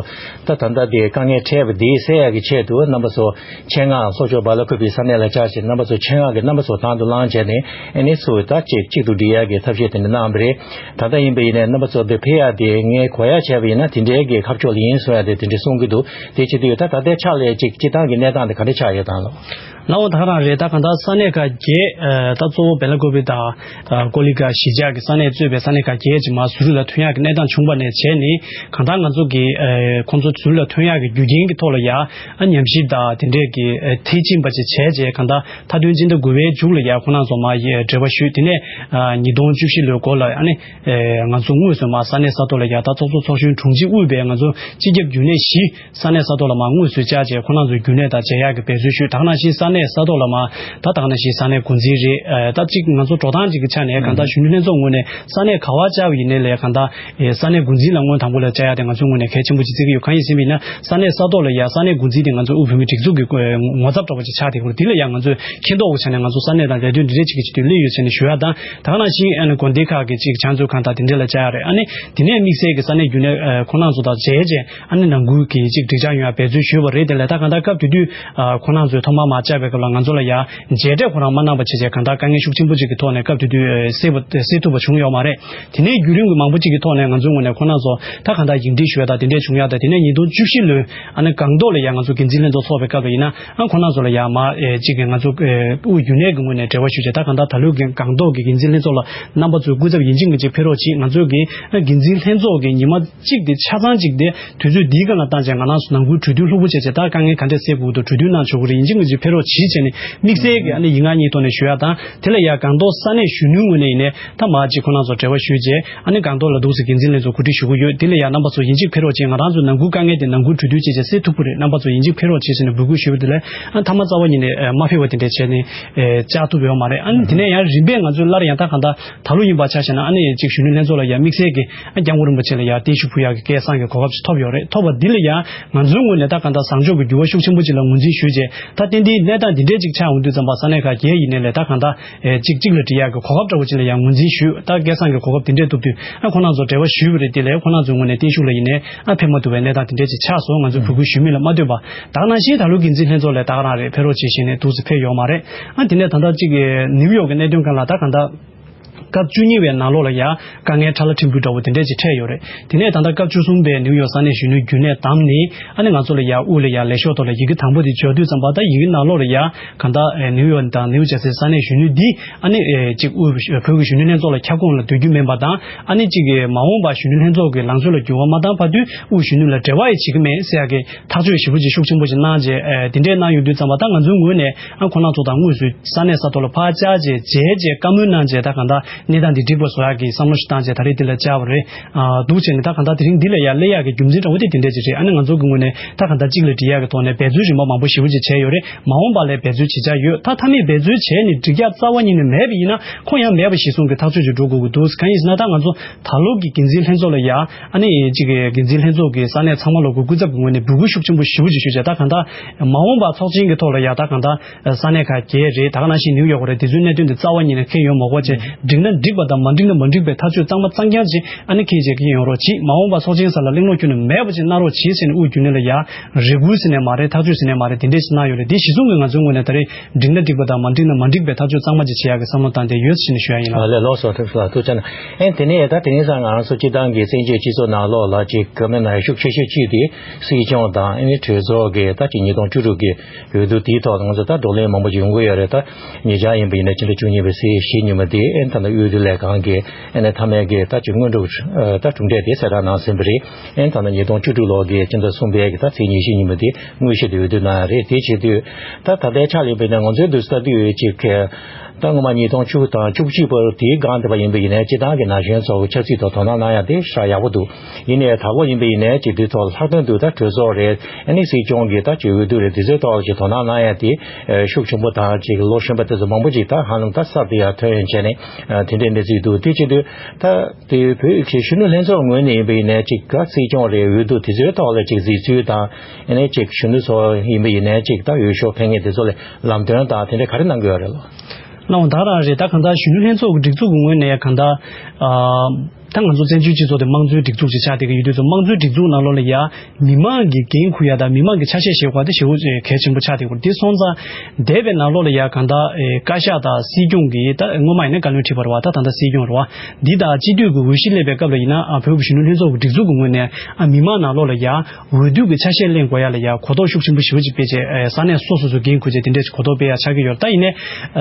ད་ད་ལྟ་དེ་དཀའ་ངལ་འཕྲད་པ་དེ་སེལ་ཡག་གི་ཆེད་དུ་རྣམ་པ་ཚོ་ཆེད་མངགས་ལྷོ་ཕྱོགས་སྦེལ་ཀོབ་པའི་ས་གནས་ལ་བཅར་བྱས་རྣམ་པ་ཚོ་ཆེད་མངགས་ཀྱི་རྣམ་པ་ཚོ་དང་དུ་བླངས་བྱས་ནས་ཨ་ནི་ཚུར་ད་ཅིག་གཅིག་ཏུ་སྒྲིལ་ཡག་གི་ཐབས་ཤེས་དེ་འདྲ་གནང་བ་རེད། ད་ལྟ་ཡིན་པ་ཡིན་ན་རྣམ་པ་ཚོ་འདི་ཕེབས་ཡག་དེ་ངས་གོ་ཡག་བྱས་པ་ཡིན་ན་དེ་འདྲའི་གི་ཁ་ཕྱོགས་ལ་ཡིན་གསུང་ཡག་དེ་དེ་འདྲ་གསུང་གི་འདུག་དེ་བྱེད་དུས་ད་ད་ལྟའི་ཆ་ལ་ཅིག་སྤྱིར་བཏང་གི་གནས་སྟངས་དེ་ག་འདྲ་ཆགས་ཡོད་དང་ལགས། ལགས་འོང་། ད་ག་རང་རེད། ད་གང་ལྟར་ས་གནས་ཁག་བརྒྱད། ཨ། ད་གཙོ་བོ་སྦེལ་ཀོབ་པི་དང་། ཨ། ཀོ་ལི་གྷལ་གཞིས་ཆགས་ཀྱི་ས་གནས་གཙོས་པའི་ས་གནས་ཁག་བརྒྱད་ཅིག་མར་ཟུར་ལ་ཐོན་ཡག་གི་གནས་སྟངས་བྱུང་བ་ནས་བྱས་ནས་གང་ལྟར་ང་ཚོ་གི། ཨ། ཁོང་ཚོ་ཟུར་ལ་ཐོན་ཡག་གི་རྒྱུ་རྐྱེན་གྱི་ཐོག་ལ་ཡ། ཨ། ཉམས་ཞིབ་དང་དེ་འདྲས་ཀྱི། ཨ། མཐིལ་ཕྱིན་པ་ཅིག་བྱས་རྗེས་གང་ལྟར་མཐའ་དོན་སྤྱི་ཟླ་དགུ་པའི་མཇུག་ལ་ཡ་ཁོང་རྣམ་ཚོ་མར་ཡ་འབྲེལ་བ་ཞུས། དེ་ནས། ཨ། ཉིས་སྟོང་བཅུ་བཞི་ལོའི་འགོ་ལ་ཨ་ནི། ཨ། ང་ཚོ་དངོས་སུ་མར་ས་གནས་ས་ཐོག་ལ་ཡ་ད་ཚོགས་གཙོ་ཚོགས་གཞོན་དྲུང་ཆེ་དབུས་པའི་ང་ཚོ་སྤྱི་ཁྱབ་རྒྱུན་ལས་བཞི། ས་གནས་ས་ཐོག་ལ་མར་དངོས་སུ་བཅར་བྱས་ཁོང་རྣམ་ཚོའི་རྒྱུན་ལས་དང་མཇལ་ཡག་གི་འབད་རྩོལ་ཞུས། ད་ག་ནང་བཞིན་ས་གནས་ས་ཐོག་ལ་མར་ད་ད་ག་ནང་བཞིན་ས་གནས་འགོ་འཛིན་རེད། ཨ། ད་གཅིག་ང་ཚོ་འགྲོ་སྟངས་ཅིག་གི་ཆ་ནས་གང་ལྟར་གཞོན་ནུ་ལྷན་ཚོགས་ངོས་ནས་ས་གནས་ག་པར་བཅར་བ་ཡིན་ནའི་ལས་གང་ལྟར། ཨེ། ས་གནས་འགོ་འཛིན་ལ་སྔོན་དང་པོ་ལ་བཅར་ཡག་དེ་ང་ཚོའི་ངོས་ནས་གལ་ཆེན་པོ་ཅིག་བརྩི་གི་ཡོད། གང་ཡིན་ཟེར་བ་ཡིན་ན་ས་གནས་ས་ཐོག་ལ་ཡ་ས་གནས་འགོ་འཛིན་དེ་ང་ཚོ་དབུས་བོད་མིའི་སྒྲིག་འཛུགས་ཀྱི་ངོ་ཚབ་འདྲ་པོ་ཅིག་ཆགས་བསྡད་ཡོད་རེད། དེ་ལ་ཡ་ང་ཚོས་མཁྱེན་རྟོགས་ཀྱི་ཆ་ནས་ང་ཚོ་ས་གནས་དང་ལས་དོན་འདི་འདྲས་ཅིག་གི་ཆེད་དུ་སླེབས་ཡོད་ཟེར་ནས་ཞུ་ཡག་དང་། ད་ག་ནང་བཞིན་ཨ་ནི་དགོན་སྡེ་ཁག་གི་ཅིག་ཕྱག་མཛོད་ཁང་དང་དེ་འདྲས་ལ་བཅར་ཡག་རེད། ཨ་ནི་དེ་ནས་དམིགས་བསལ་གྱི་ས་གནས་རྒྱུན་ལས། ཨ། ཁོང་རྣམ་ཚོ་དང་མཇལ་རྗེས། ཨ་ནི་ནང་ཁུལ་གྱི་ཅིག་སྒྲིག་འཇགས་ཡོང་ཡག་འབད་རྩོལ་ཞུས་པ་རེད། དེ་ལས་ད་གང་ལྟར་སྐབས་དེ་དུས། ཨ། ཁོང་རྣམ་ཚོས་ཐོག་མར་མར་བཅར་བའི་སྐབས་ལ་ང་ཚོ་ལ་ཡ་མཇལ་འཕྲད་ཁོ་རང་མ་གནང་བ་བྱས་བྱས་གང་ལྟར་དཀའ་ངལ་ཤུགས་ཆེན་པོ་ཅིག་གི་ཐོག་ནས་སྐབས་དེ་དུས་སེལ་བ་སེལ་ཐུབ་པ་བྱུང་ཡོད་མ་རེད། དེ་ནས་བརྒྱུད་རིམ་གྱི་མང་པོ་ཅིག་གི་ཐོག་ནས་ང་ཚོའི་ངོས་ནས་ཁོང་རྣམ་ཚོ་ད་གང་ལྟར་ཡིག་འབྲེལ་ཞུ་ཡག་དང་དེ་འདྲས་བྱུང་ཡག་དང་། དེ་ནས་ཉིས་སྟོང་བཅུ་བཞི་ལོའི་ཨ་ནི་སྒང་ཏོག་ལ་ཡ་ང་ཚོ་འགན་འཛིན་ལྷན་ཚོགས་ཚོགས་པའི་སྐབས་ལ་ཡིན་ན། ཨ། ཁོང་རྣམ་ཚོ་ལ་ཡ་མར། ཨེ། ཅིག་གི་ང་ཚོ། ཨེ། དབུས་རྒྱུན་ལས་ཀྱི་ངོས་ནས་འབྲེལ་བ་ཞུས་བྱས། ད་གང་ལྟར་ད་ལོའི་གི་སྒང་ཏོག་གི་འགན་འཛིན་ལྷན་ཚོགས་ལ་རྣམ་པ་ཚོའི་སྐུ་ཚབ་ཡིན་གཅིག་མིན་གཅིག་ཕེབས་རོགས་གྱིས། ང་ཚོའི་གི། ཨ། འགན་འཛིན་ལྷན་ཚོགས་ཀྱི་ཉི་མ་གཅིག་དེ་ཆ་ཚང་གཅིག་དེ་དུས་ཚོད་འདིའི་སྒང་ལ་བཏང་བྱས་ང་རང་ཚོ་ནང་ཁུལ་གྲོས་བསྡུར་ལྷུག་པོ་བྱས་བྱས། ད་དཀའ་ངལ་ག་འདྲས་སེལ་དགོས་འདུག་གྲོས་བསྡུར་གནང་ཆོག་གི་རེད། ཡིན་གཅིག་མིན་གཅིག་ཕེབས་རོགས་གྱིས་བྱས་ནས་དམིགས་བསལ་གྱི་ཨ་ནི་ཡིག་ངག་གཉིས་ཐོག་ནས་ཞུ་ཡག་དང་། དེ་ལ་ཡ་སྒང་ཏོག་ས་གནས་གཞོན་ནུའི་ངོས་ནས་ཡིན་ནའི་ད་མར་ཅིག་ཁོང་རྣམ་ཚོ་འབྲེལ་བ་ཞུས་བྱས། ཨ་ནི་སྒང་ཏོག་ལ་འདུག་སེ་འགན་འཛིན་ལྷན་ཚོགས་གོ་སྒྲིག་ཞུ་གི་ཡོད། དེ་ལ་ཡ་རྣམ་པ་ཚོ་ཡིན་གཅིག་ཕེབས་རོགས་བྱས། ང་རང་ཚོ་ནང་ཁུལ་དཀའ་ངལ་དེ་ནང་ཁུལ་གྲོས་བསྡུར་བྱས་བྱས་སེལ་ཐུབ་ཀྱི་རེད། རྣམ་པ་ཚོ་ཡིན་གཅིག་ཕེབས་རོགས་བྱས་ཟེར་ནས་འབོད་སྐུལ་ཞུས་པ་དེ་ལས། ཨ། མཐའ་མ་རྩ་བ་ཉིད་ནས། ཨ། མ་ཕེབས་པ་དེ་འདྲ་བྱས་ནས། ཨ། བཅར་ཐུབ་ཡོད་མ་རེད། ཨ་ནི་དེ་ནས་ཡང་རིམ་པས་ང་ཚོས་སླར་ཡང་ད་གང་ལྟར་ད་ལོ་ཡིན་པ་ཆ་བཞག་ན། ཨ་ནི་ཅིག་གཞོན་ནུ་ལྷན་ཚོགས་ལ་ཡང་དམིགས་བསལ་གྱི། ཨ། སྐྱབས་མགོན་རིན་པོ་ཆེ་ལ་ཡང་བརྟན་བཞུགས་ཕུལ་ཡག་གི་སྐལ་བཟང་གི་གོ་སྐབས་ཅིག་ཐོབ་ཡོད་རེད། ཐོབ་པ་འདི་ལ་ཡང་ང་ཚོའི་ངོས་ནས་ད་གང་ལྟར་བཟང་ཕྱོགས་ཀྱི་འགྱུར་བ་ཤུགས་ཆེན་པོ་ཅིག་ལ་ངོས་འཛིན་ཞུས་བྱས། ད་ཏན་ཏན་གནས་སྟངས་འདི་འདྲས་ཅིག་ཆགས་ཡོང་དུས་ཙམ་པ་ས་གནས་ཁག་བརྒྱད་ཡིན་ནའི་ལས་ད་གང་ལྟར། ཨེ། ཅིག་གཅིག་ལ་སྒྲིལ་ཡག་གི་གོ་སྐབས་འདྲ་བོ་ཅིག་ལ་ཡང་ངོས་འཛིན་ཞུས། ད་སྐལ་བཟང་གི་གོ་སྐབས་དེ་འདྲས་ཐོབ་དུས། ཨ། ཁོང་རྣམ་ཚོ་འབྲེལ་བ་ཞུས་པ་རེད། དེ་ལས་ཁོང་རྣམ་ཚོའི་ངོས་ནས་བརྟན་བཞུགས་ལ་ཡིན་ནའི། ཨ། ཕེབས་མ་ཐུབ་པའི་གནས་སྟངས་དེ་འདྲས་ཅིག་ཆགས་སོང་། ང་ཚོས་འབོད་སྐུལ་ཞུས་མིན་ལ་མ་ལྟོས་པར། ད་ག་ནང་བཞིན་ད་ལོ་འགན་འཛིན་ལྷན་ཚོགས་ལ་ད་ག་རང་རེད། ཕེབས་རོགས་བྱེད་ཞེས་ནས་འདུག་སེ་ཕེབས་ཡོད་མ་རེད། ཨ། དེ་ནས་ད་ལྟ་ཅིག་ནིའུ་ཡོག་གི་གནད་དོན་སྒང་ལ་ད་གང་ལྟར། སྐབས་བཅུ་གཉིས་པའི་ནང་ལོགས་ལ་ཡ་དཀའ་ངལ་ཕྲ་ལ་ཕྲན་བུ་འདྲ་བོ་དེ་འདྲས་ཅིག་འཕྲད་ཡོད་རེད། དེ་ནས་ད་ལྟ་སྐབས་བཅུ་གསུམ་པའི་ནིའུ་ཡོག་ས་གནས་གཞོན་ནུའི་རྒྱུན་ལས་བདམས་ནས། ཨ་ནི་ང་ཚོ་ལ་ཡ་དབུས་ལ་ཡ་ལས་ཤོག་ཐོག་ལ་ཡི་གེ་དང་པོ་དེ་འབྱོར་དུས་ཙམ་པ། ད་ཡི་གེ་ནང་ལོགས་ལ་ཡ་གང་ལྟར། ཨེ། ནིའུ་ཡོག་དང་ནིའུ་ཇར་སི་ས་གནས་གཞོན་ནུ་འདི་ཨ་ནི། ཨེ། ཅིག་དབུས་བོད་ཀྱི་གཞོན་ནུ་ལྷན་ཚོགས་ལ་ཁྱབ་ཁོངས་ལ་སྡོད་རྒྱུ་མིན་པ་དང་། ཨ་ནི་ཅིག་གི་མ་འོངས་པ་གཞོན་ནུ་ལྷན་ཚོགས་ཀྱི་ལངས་ཕྱོགས་ལ་འགྱུར་བ་མ་བཏང་བར་དུ་དབུས་གཞོན་ནུ་ལ་འབྲེལ་བ་ཡང་བྱེད་ཀྱི་མེད་ཟེར་ཡག་གི་ཐག་གཅོད་ཞེ་པོ་ཅིག་ཤུགས་ཆེན་པོ་ཅིག་གནང་རྗེས། ཨེ། དེ་འདྲས་གནང་ཡོང་དུས་ཙམ་པ། ད་ང་ཚོའི་ངོས་ནས། ཨ། ཁོང་རྣམ་ཚོ་དང་དངོས་སུ་ས་གནས་ས་ཐོག་ལ་ཕར་བཅར་བྱས། མཇལ་བྱས་བཀའ་མོལ་གནང་བྱས། ད་གང་ལྟར་གནས་སྟངས་འདི་འགྲིག་པ་བཟོ་ཡག་གི་བསམ་བློ་ཞིག་བཏང་བྱས་ད་རེས་འདི་ལ་བཅར་བ་རེད། ཨ། འདུག་བྱས་ནས་ད་གང་ལྟར་དེ་རིང་འདི་ལ་ཡ་སླེབས་ཡག་གི་རྒྱུ་མཚན་འདྲ་བོ་དེ་དེ་འདྲས་ཅིག་རེད། ཨ་ནི་ང་ཚོ་གི་ངོས་ནས་ད་གང་ལྟར་གཅིག་ལ་སྒྲིལ་ཡག་གི་ཐོག་ནས་འབད་རྩོལ་རིམ་པ་མང་པོ་ཞེ་པོ་ཅིག་བྱས་ཡོད་རེད། མ་འོངས་པ་ལ་འབད་རྩོལ་བྱེད་འཆར་ཡོད། ད་མཐའ་མའི་འབད་རྩོལ་བྱས་ནས་འགྲིག་ཡག་རྩ་བ་ཉིད་ནས་མེད་པ་ཡིན་ན། ཁོང་ཡང་མེད་པ་གཞིར་བཟུང་གི་ཐག་གཅོད་ཅིག་འགྲོ་དགོས་ཀྱི་འདུག་གང་ཡིན་ཟེར་ན། ད་ང་ཚོ་ད་ལོ་གི་འགན་འཛིན་ལྷན་ཚོགས་ལ་ཡ། ཨ་ནི་ཅིག་གི་འགན་འཛིན་ལྷན་ཚོགས་ཀྱི་ས་གནས་ཚང་མ་ལོག་གི་སྐུ་ཚབ་ཀྱི་ངོས་ནས་འབོད་སྐུལ་ཤུགས་ཆེན་པོ་ཞེ་པོ་ཅིག་ཞུས་བྱས། ད་གང་ལྟར་མ་འོངས་པ་ཚོགས་ཆེན་གྱི་ཐོག་ལ་ཡ། ད་གང་ལྟར་ས་གནས་ཁག་བརྒྱད་རེད། ད་ག་ནང་བཞིན་ནིའུ་ཡོག་རེད། དེ་ཚོའི་གནད་དོན་དེ་རྩ་བ་ཉིད་ནས་འཁེལ་ཡོང་མ་དགོས་བྱས། འགྲིག་ན་འགྲིག་པ་དང་། མ་འགྲིག་ན་མ་འགྲིག་པའི་ཐག་གཅོད་གཙང་མ་གཙང་རྐྱང་ཅིག་ཨ་ནི་འཁེལ་བྱས་འཁེལ་ཡོང་རོགས་གྱིས། མ་འོངས་པ་ཚོགས་ཆེན་སར་ལ་གླེང་སློང་ཁྱོན་ནས་མེད་པ་ཅིག་གནང་རོགས་གྱིས་ཟེར་ནས་དབུས་རྒྱུན་ལས་ལ་ཡ་རེ་སྐུལ་ཟེར་ནས་མ་རེད། ཐག་གཅོད་ཟེར་ནས་མ་རེད། དེ་འདྲས་ཞིག་གནང་ཡོད་རེད། དེ་གཞི་བཟུང་གིས་ང་ཚོའི་ངོས་ནས་ད་རེས་འགྲིག་ན་འགྲིག་པ་དང་། མ་འགྲིག་ན་མ་འགྲིག་པའི་ཐག་གཅོད་གཙང་མ་ཅིག་བྱེད་ཡག་གི་བསམ་བློ་བཏང་བསྡད་ཡོད་ཟེར་ནས་ཞུ་ཡ་ཡིན་ལགས། ཨ་ལས། ལགས་སོ། ཐུགས་རྗེ་ཆེ་ལགས། ཐུགས་རྗེ་ཆེ་གནང་། ཨེ། དེ་ནས་ད་དེ་རིང་སང་ང་རང་ཚོ་སྤྱིར་བཏང་གི་བཙན་བྱོལ་སྤྱི་ཚོགས་ནང་ལོགས་ལ་ཅིག་བཀའ་མོལ་གནང་ཡ་ཤུགས་ཆེ་ཤོས་གཅིག་དེ་སྲིད་སྐྱོང་དང་ཨ་ནི་གྲོས་ཚོགས་ཀྱི་ད་ཅིག་ཉིས་སྟོང་བཅུ་དྲུག་གི་འོས་བསྡུ་དེའི་ཐོག་ལ་ང་ཚོ་ད་བགྲོ་གླེང་མང་པོ་ཅིག་ཡོང་གི་ཡོད་རེད། ད་ཉེ་ཆར་ཡིན་པ་ཡིན་ན་ཕྱི་ཟླ་བཅུ་གཉིས་པའི་ཚེས་བཞི་ཉིན་མོ་དེ། ཨེ། ད་ལྟ་དབུས་འོས་བསྡུ་ལས་ཁང་གིས་ཨ་ནི་མཐའ་མའི་གི་ད་ཅིག་སྔོན་འགྲོ་ད་གྲུབ་འབྲས་དེ་གསལ་བསྒྲགས་གནང་ཟིན་པ་རེད། ཨེ། ད་ལྟ་ཉིས་སྟོང་བཅུ་དྲུག་ལོ་གི་ཕྱི་ཟླ་གསུམ་པའི་གི་ད་ཚེས་ཉི་ཤུ་ཉིན་མོ་དེ་དངོས་གཞི་དེ་འོས་བསྡུ་གནང་ཡ་རེད། དེ་བྱེད་དུས་ད་ད་ལྟའི་ཆ་ལ་ཡིན་པ་ཡིན་ན་ང་ཚོའི་འདུག་སེ་ལྟ་དུས་ཅིག་གི་ད་སྔོན་མ་ཉིས་སྟོང་བཅུ་དང་བཅུ་གཅིག་བར་དེའི་སྒང་དེ་བ་ཡིན་པ་ཡིན་ནའི་སྤྱི་བཏང་གི་ན་གཞོན་ཚོ་གི་ཆབ་སྲིད་ཐོག་དོ་སྣང་གནང་ཡ་དེ་ཞེ་དྲག་ཡག་པོ་འདུག་ཡིན་ནའི་ད་ལོ་ཡིན་པ་ཡིན་ནའི་ཅིག་དེ་ཐོག་ལྷག་དོན་དུ་ད་གྲོས་ཚོགས་རེད། ཨ་ནི་སྲིད་སྐྱོང་གི་ད་ཅིག་འོས་བསྡུ་རེད། དེ་ཚོའི་ཐོག་ལ་ཅིག་དོ་སྣང་གནང་ཡ་དེ་ཤུགས་ཆེན་པོ་དང་ཅིག་ལོ་གཞོན་པ་དེ་ཚོ་མང་པོ་ཅིག་ད་ཧ་ལམ་ད་གསར་དུ་ཡར་ཐོན་ཡོང་བྱས་ནས་དེ་འདྲའི་གནས་ཚུལ་འདུག་དེ་བྱེད་དུས་ད་དེ་བོད་ཀྱི་གཞོན་ནུ་ལྷན་ཚོགས་ངོས་ནས་ཡིན་པ་ཡིན་ནའི་ཅིག་ག་སྲིད་སྐྱོང་རེད། འོས་བསྡུ་དེ་ཚོའི་ཐོག་ལ་ཅིག་གཟིགས་ཚུལ་དང་ཨ་ནི་ཅིག་གཞོན་ནུ་ཚོ་ཡིན་པ་ཡིན་ནའི་ཅིག་ད་འོས་ཤོག་འཕེན་མཁན་དེ་ཚོ་ལ་ལམ་སྟོན་དང་དེ་འདྲ་ག་རེ་གནང་གི་ཡོད་རེད་ལོ། གནང་བ་ད་ག་རང་རེད། ད་གང་ལྟར་གཞོན་ནུ་ལྷན་ཚོགས་ཀྱི་སྒྲིག་འཛུགས་ཀྱི་ངོས་ནས་གང་ལྟར་ཨ། ད་ང་ཚོ་བཙན་བྱོལ་སྤྱི་ཚོགས་དེ་དམངས་གཙོའི་སྒྲིག་འཛུགས་ཅིག་ཆགས་བསྡད་ཀྱི་ཡོད་དུས་ཙམ་དམངས་གཙོའི་སྒྲིག་འཛུགས་ནང་ལོགས་ལ་ཡ་མི་མང་གི་འགན་འཁུར་ཡ་དང་མི་མང་གི་ཆ་ཤས་བཞེས་དགོས་པ་དེ་ཞེ་པོ་གལ་ཆེན་པོ་ཆགས་བསྡད་ཀྱི་ཡོད་རེད། དེ་སོང་ཙང་འདས་པའི་ནང་ལོགས་ལ་ཡ་གང་ལྟར་ཨེ་བཀའ་ཤག་དང་སྲིད་སྐྱོང་གི་ད་སྔོན་མ་ཡིན་ན་བཀའ་བློན་ཁྲི་པ་རེད་བ། ད་ད་ལྟ་སྲིད་སྐྱོང་རེད་བ། འདི་དང་སྤྱི་འཐུས་ཀྱི་འོས་གཞི་སླེབས་པའི་སྐབས་ལ་ཡིན་ན་ཨ་བོད་ཀྱི་གཞོན་ནུ་ལྷན་ཚོགས་ཀྱི་སྒྲིག་འཛུགས་ཀྱི་ངོས་ནས་ཨ་མི་མང་ནང་ལོགས་ལ་ཡ་འོས་བསྡུ་གི་ཆ་ཤས་ལེན་དགོས་ཡ་ལ་ཡ་གོ་རྟོགས་ཤུགས་ཆེན་པོ་ཞེ་པོ་ཅིག་སྤེལ་བྱས་ཨེ་ས་གནས་སོ་སོ་སོའི་འགན་འཁུར་བྱས་དེ་འདྲས་ཀྱི་གོ་རྟོགས་སྤེལ་ཡ་ཆགས་ཀྱི་ཡོད་རེད། ད་ཡིན་ནའི་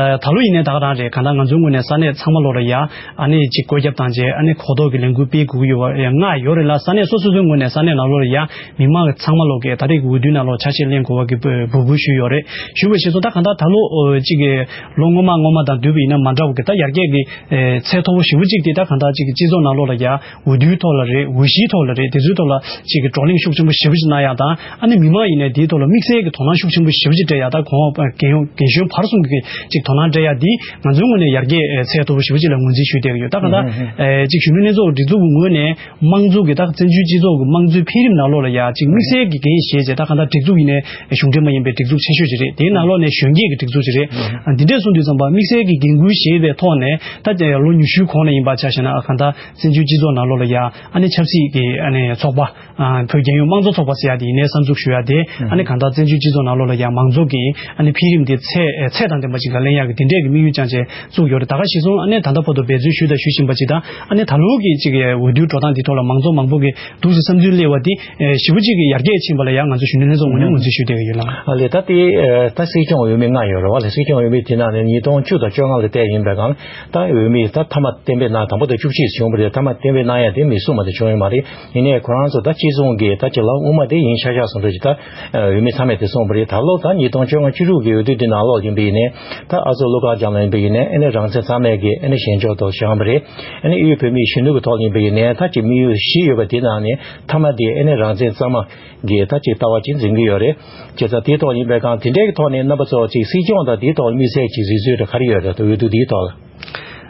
ཨེ་ད་ལོ་ཡིན་ནའི་ད་ག་རང་རེད། གང་ལྟར་ང་ཚོའི་ངོས་ནས་ས་གནས་ཚང་མ་ལོགས་ལ་ཡ་ཨ་ནི་ཅིག་བཀོད་ཁྱབ་བཏང་བྱས་ཨ་ནི་གོ་རྟོགས་ཀྱི་ལས་འགུལ་སྤེལ་དགོས་ཀྱི་ཡོད་པ་ཡ་ལྔ་ཡོད་རེད་ལ། ས་གནས་སོ་སོ་སོའི་ངོས་ནས་ས་གནས་ནང་ལོགས་ལ་ཡ་མི་མང་གི་ཚང་མ་ལོག་གིས་ད་རེས་ཀྱི་འོས་བསྡུའི་ནང་ལོགས་ཆ་ཤས་ལེན་དགོས་པ་གི་འབོད་སྐུལ་ཞུས་ཡོད་རེད། ཞུས་པ་བཞིན་དུ་ད་གང་ལྟར་ད་ལོ་ཨོ་གཅིག་གི་ལོ་སྔོན་མ་སྔོན་མ་དང་བསྡུར་བ་ཡིན་ན་མ་འདྲ་བ་གི་ད་ཡར་རྒྱས་ཀྱི་ཨེ་ཚད་མཐོ་པོ་ཞེ་པོ་གཅིག་དེ་ད་གང་ལྟར་གཅིག་གི་སྤྱི་ཚོགས་ནང་ལོགས་ལ་ཡ་འོས་བསྡུའི་ཐོག་ལ་རེད། འོས་གཞིའི་ཐོག་ལ་རེད། དེ་ཚོའི་ཐོག་ལ་གཅིག་གི་བགྲོ་གླེང་ཤུགས་ཆེན་པོ་ཞེ་པོ་ཅིག་གནང་ཡ་དང་ཨ་ནི་མི་མང་ཡིན་ནའི་དེའི་ཐོག་ལ་དམིགས་བསལ་གྱི་དོ་སྣང་ཤུགས་ཆེན་པོ་ཞེ་པོ་ཅིག་སྤྲད་ཡ། ད་གོང་རྒན་རྒན་གཞོན་བར་གསུམ་གྱི་གཅིག་དོ་སྣང་སྤྲད་ཡ་འདི་ང་ཚོའི་ངོས་ནས་ཡར་རྒྱས་ཚད་མཐོ་པོ་ཞེ་པོ་ཅིག་ལ་ངོས་འཛིན་ཞུས་བསྡད་ཀྱི་ཡོད། ད་གང་ལྟར་ཨེ་གཅིག་གཞོན་ནུ་ལྷན་ཚོགས་སྒྲིག་འཛུགས་ཀྱི་ངོས་ནས་དམངས་གཙོ་གི་ད་བཙན་བྱོལ་སྤྱི་ཚོགས་ཀྱི་དམངས་གཙོའི་འཕེལ་རིམ་ནང་ལོགས་ལ་ཡ་གཅིག་དམིགས་བསལ་གྱི་འགན་བཞེས་བྱས་ད་གང་ལྟར་སྒྲིག་འཛུགས་ཡིན་ནའི་གཞུང་འབྲེལ་མ་ཡིན་པའི་སྒྲིག་འཛུགས་ཆེ་ཤོས་ཅིག་རེད། དེའི་ནང་ལོགས་ནས་གཞོན་སྐྱེས་ཀྱི་སྒྲིག་འཛུགས་ཅིག་རེད། ཨ་འདི་འདྲས་གསུངས་དུས་ཙམ་པ་དམིགས་བསལ་གྱི་འགན་འཁུར་བཞེས་པའི་ཐོག་ནས་ད་ལོ་ཉི་ཤུའི་གོང་ལ་ཡིན་པ་ཆ་བཞག་ན་ཨ་གང་ལྟར་བཙན་བྱོལ་སྤྱི་ཚོགས་ནང་ལོགས་ལ་ཡ་ཨ་ནི་ཆབ་སྲིད་ཀྱི་ཨ་ནི་ཚོགས་པ། ཨ་བོད་རྒྱལ་ཡོངས་དམངས་གཙོ་ཚོགས་པ་ཟེར་ཡ་དེ་ཡིན་ནའི་གསར་འཛུགས་ཞུ་ཡ་དེ་ཨ་ནི་གང་ལྟར་བཙན་བྱོལ་སྤྱི་ཚོགས་ནང་ལོགས་ལ་ཡང་མང་གཙོ་གི་ཨ་ནི་འཕེལ་རིམ་དེ་ཚད་ཚད་དང་ལྡན་པ་ཅིག་ལ་ལེན་ཡག་གི་དེ་འདྲས་ཀྱི་དམིགས་ཡུལ་བཅངས་བྱས་བཙུགས་ཡོད་རེད། ད་ག་གཞི་བཟུང་ཨ་ནི་ད་ལྟ་བར་དུ་འབད་བརྩོན་ཞུས་དང་ཞུ་བཞིན་པ་ཅིག་དང་ཨ་ནི་ད་ལོ་གི་ཅིག་འོས་བསྡུའི་འགྲོ་སྟངས་འདི་ཐོག་ལ་མང་ཚོགས་མང་པོ་གི་འདུག་སེ་བསམ་ཚུལ་སླེབས་པ་འདི་ཞེ་པོ་ཅིག་གི་ཡར་རྒྱས་ཕྱིན་པ་ལ་ཡང་ང་ཚོ་གཞོན་ནུ་ལྷན་ཚོགས་ངོས་ནས་ངོས་འཛིན་ཞུ་བསྡད་ཀྱི་ཡོད་ལགས། ཨ་ལས་ད་ལྟའི་ད་སྲིད་སྐྱོང་འོས་མི་ལྔ་ཡོད་རེད་བ། ལ་སྲིད་སྐྱོང་འོས་མི་དེ་ནང་ནས་ཉིས་སྟོང་བཅུ་དང་བཅོ་ལྔ་ལ་བལྟས་ཡིན་པའི་སྒང་ད་འོས་མི་ད་མཐའ་མ་གཏན་འབེབས་གནང་དང་པོ་དང་བཅུ་གཅིག་བྱུང་བ་རེད། མཐའ་མ་གཏན་འབེབས་གནང་ཡ་དེ་མི་གསུམ་མ་གཏོགས་བྱུང་ཡོད་མ་རེད། ཡིན་ནའི་ཁོ་རང་ཚོ་ད་སྤྱི་བཙུགས་ཀྱི་ད་ཅིག་ལ་དབུ་མ་དེ་ཡིན་ཤག་ཤག་སོང་འགྲོ་ཅིག་ད་འོས་མི་ཚང་མས་དེ་གསུངས་པ་རེད། ད་ལོ་ད་ཉིས་སྟོང་བཅོ་ལྔ་བཅུ་དྲུག་གི་འོས་བསྡུ་འདི་ནང་ལོགས་ཡིན་པ་ཡིན་ནའི་ད་ཨ་ཚོགས་ཀླུ་མཁར་བྱམས་ལ་ཡིན་པ་ཡིན་ནའི་ཨ་ནི་རང་བཙན་གཙང་མའི་གི་ཨ་ནི་བཞེངས་ཕྱོགས་ཐོག་བཞེངས་པ་རེད། ཨ་ནི་དབུས་བོད་མིའི་གཞོན་ནུ་གི་ཐོག་ཡིན་པ་ཡིན་ནའི་ད་ཅིག་དམིགས་ཡུལ་བཞི་ཡོད་པ་དེ་ནང་ནས་མཐའ་མ་དེ་ཨ་ནི་རང་བཙན་གཙང་མ་གི་ད་ཅིག་ལྟ་བ་ཅིག་འཛིན་གྱི་ཡོད་རེད། བྱས་ཙང་དེའི་ཐོག་ཡིན་པའི་སྒང་དེ་འདྲའི་གི་ཐོག་ནས་རྣམ་པ་ཚོ་ཅིག་སྲིད་སྐྱོང་དང་དེའི་ཐོག་དམིགས་བསལ་གྱི་གཟིགས་ཚུལ་དེ་ག་རེ་ཡོད་རེད། ད་འོས་བསྡུ་དེའི་ཐོག་ལ།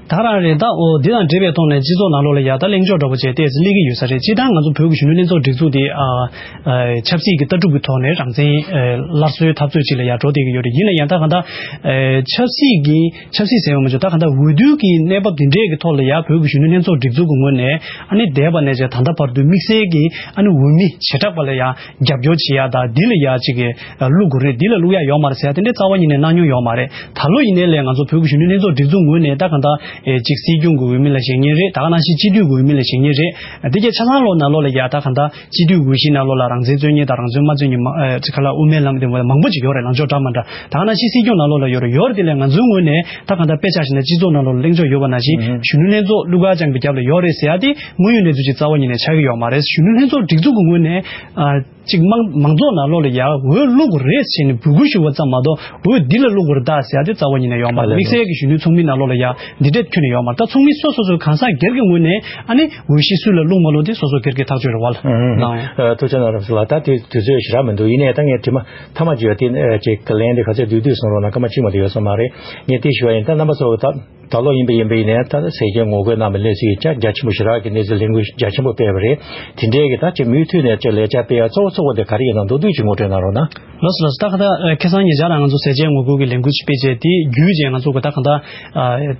ད་རང་རེད། ད་འོ་འདི་དང་འབྲེལ་བའི་ཐོག་ནས་སྤྱི་ཚོགས་ནང་ལོགས་ལ་ཡ་ད་གླེང་ཕྱོགས་འདྲ་པོ་བྱས་ཏོག་ཙམ་སླེབས་ཀྱི་ཡོད་ས་རེད། སྤྱིར་བཏང་ང་ཚོ་བོད་ཀྱི་གཞོན་ནུ་ལྷན་ཚོགས་སྒྲིག་འཛུགས་དེ་ཨ་ཨ་ཆབ་སྲིད་ཀྱི་ལྟ་གྲུབ་ཀྱི་ཐོག་ནས་རང་བཙན་ཨ་སླར་གསོའི་འཐབ་རྩོད་ཅིག་ལ་ཡ་འགྲོ་བསྡད་ཀྱི་ཡོད་རེད། ཡིན་ན་ཡང་ད་གང་ལྟར་ཨ་ཆབ་སྲིད་ཀྱི་ཆབ་སྲིད་ཟེར་བ་མ་བྱུང་། ད་གང་ལྟར་འོས་བསྡུ་གི་གནས་བབ་འདི་འདྲས་ཀྱི་ཐོག་ལ་ཡ་བོད་ཀྱི་གཞོན་ནུ་ལྷན་ཚོགས་སྒྲིག་འཛུགས་ཀྱི་ངོས་ནས་ཨ་ནི་འདས་པ་ནས་བྱས་ད་ལྟ་བར་དུ་དམིགས་བསལ་གྱི་ཨ་ནི་འོས་མི་བྱེ་བྲག་པ་ལ་ཡ་རྒྱབ་སྐྱོར་བྱེད་ཡ་དང་འདི་ལ་ཡ་ཅིག་གི་བླུག་དགོས་རེད། འདི་ལ་བླུག་ཡ་ཡོད་མ་རེད་ཟེར་ཡ་དེ་འདྲའི་རྩ་བ་ཉིད་ནས་གནང་མྱོང་ཡོད་མ་རེད། ད་ལོ་ཡིན་ནའི་ལས་ང་ཚོ་བོད་ཀྱི་གཞོན་ནུ་ལྷན་ཚོགས་སྒྲིག་འཛུགས་ངོས་ནས་ད་གང་ལྟར་ཨེ་ཅིག་སྲིད་སྐྱོང་གི་འོས་མི་ལ་བཞེངས་མཁན་རེད། ད་ག་ནང་བཞིན་སྤྱི་འཐུས་ཀྱི་འོས་མི་ལ་བཞེངས་མཁན་རེད། དེ་གའི་ཆ་ཚང་ལོ་ནང་ལོགས་ལ་ཡ་ད་གང་ལྟར་སྤྱི་འཐུས་འོས་གཞི་ནང་ལོགས་ལ་རང་བཙན་རྩོད་མཁན་དང་རང་བཙན་མ་རྩོད་མཁན་མ་ཨེ་ཅིག་ག་ལ་དབུ་མའི་ལམ་དེ་མང་པོ་ཅིག་ཡོད་རེད། ལངས་ཕྱོགས་འདྲ་མི་འདྲ། ད་ག་ནང་བཞིན་སྲིད་སྐྱོང་ནང་ལོགས་ལ་ཡོད་རེད། ཡོད་རེད། དེ་ལས་ང་ཚོའི་ངོས་ནས་ད་གང་ལྟར་དཔེ་ཆ་བཞག་ན་སྤྱི་ཚོགས་ནང་ལོགས་ལ་གླེང་ཕྱོགས་ཡོད་པ་ནང་བཞིན་གཞོན་ནུ་ལྷན་ཚོགས་ཀླུ་མཁར་བྱམས་ཀྱི་རྒྱབ་ལ་ཡོད་རེད་ཟེར་ཡ་དེ་དངོས་ཡོད་གནས་ཚུལ་ཅིག་རྩ་བ་ཉིད་ནས་ཆགས་ཀྱི་ཡོད་མ་རེད། གཞོན་ནུ་ལྷན་ཚོགས་སྒྲིག་འཛུགས་ཀྱི་ངོས་ནས་ཨ། གཅིག་མང་མང་ཚོགས་ནང་ལོགས་ལ་ཡ་འོས་བླུག་དགོས་རེད་ཟེར་ནས་འབོད་སྐུལ་ཞུ་བ་ཙམ་མ་གཏོགས་འོས་འདི་ལ་བླུག་དགོས་རེད་ད་ཟེར་ཡ་དེ་རྩ་བ་ཉིད་ནས་ཡོད་མ་རེད། དམིགས་བསལ་གྱི་གཞོན་ནུ་ཚོགས་མི་ནང་ལོགས་ལ་ཡ་འདི་འདྲས་ཁྱོན་ནས་ཡོད་མ་རེད། ད་ཚོགས་མི་སོ་སོ་སོའི་གང་ཟག་སྒེར་གྱི་ངོས་ནས་ཨ་ནི་འོས་གཞི་སུ་ལ་བླུག་མ་བླུག་དེ་སོ་སོ་སྒེར་གྱི་ཐག་གཅོད་རེད་བ་ལ། ཨུམ། ཨུམ། ཨ། ཐུགས་རྗེ་གནང་རབ་ལགས། ད་དེ་དུས་ཚོད་ཞེ་དྲག་མི་འདུག་ཡིན་ནའི་ད་ངས་དྲི་མ་མཐའ་མ་བརྗོད་དེ་ཅིག་ག་ལན་དེ་ག་ཚོད་བསྡུས་བསྡུས་གསུང་རོགས་གནང་། སྐར་མ་གཅིག་མ་གཏོགས་ཡོད་ས་མ་རེད། ངས་དེ་ཞུ་བ་ཡིན། ད་རྣམ་པ་ཚོ་ད། ད་ལོ་ཡིན་པ་ཡིན་པ་ཡིན་ནའི་ད་ཟས་བཅད་ངོ་རྒོལ་གནང་བའི་གནས་ཚུལ་ཡིན་ཙང་རྒྱ་ཆེན་པོ་ཞེ་དྲག་གི་གནས་ཚུལ་ལས་འགུལ་རྒྱ་ཆེན་པོ་སྤེལ་བ་རེད། དེ་འདྲའི་གི་ད་ཅིག་མུ་མཐུད་ནས་ཅིག་ལས་འཆར་སྤེལ་ཡ་གཙོ་བོ་གཙོ་བོ་དེ་ག་རེ་ཡིན་ན་མདོར་བསྡུས་ཅིག་ངོ་སྤྲོད་གནང་རོགས་གནང་། ལགས་སོ་ལགས་སོ། ད་ག་ད་ཁ་སང་ཉེ་ཆར་ལ་ང་ཚོ་ཟས་བཅད་ངོ་རྒོལ་གྱི་ལས་འགུལ་ཅིག་སྤེལ་བྱས་དེ་བརྒྱུད་བྱས་ང་ཚོ་གི་ད་ག་ད་